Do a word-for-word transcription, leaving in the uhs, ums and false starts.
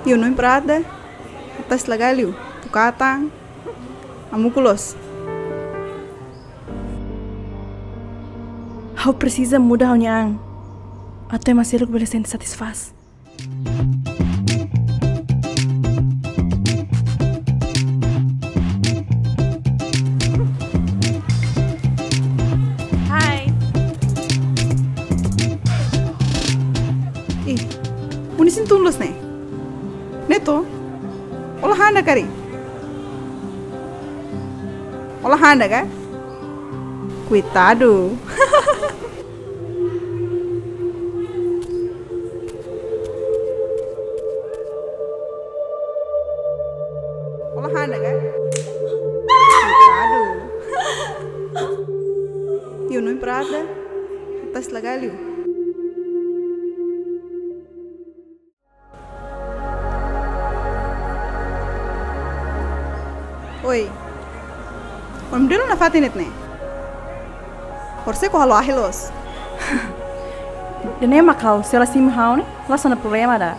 Iha oin prate, atas lagalho, tukatan, amukulos. Ha'u presiza muda ha'u-nia an, atu ema seluk bele sente satisfás. Hai. Ih, ó-nia isin tun loos ne'e? Neto, ó la han ida karik? Ó la han ida ka? Koitadu. Ó la han ida ka? Koitadu. Iha oin prate, atas lagalho. Oi. Ó-nia modelu nafatin de'it ne'e? Horisehik ó halo ahi loos? Ida-ne'e mak ha'u, se ó la simu ha'u ne'e, la sona problema ida.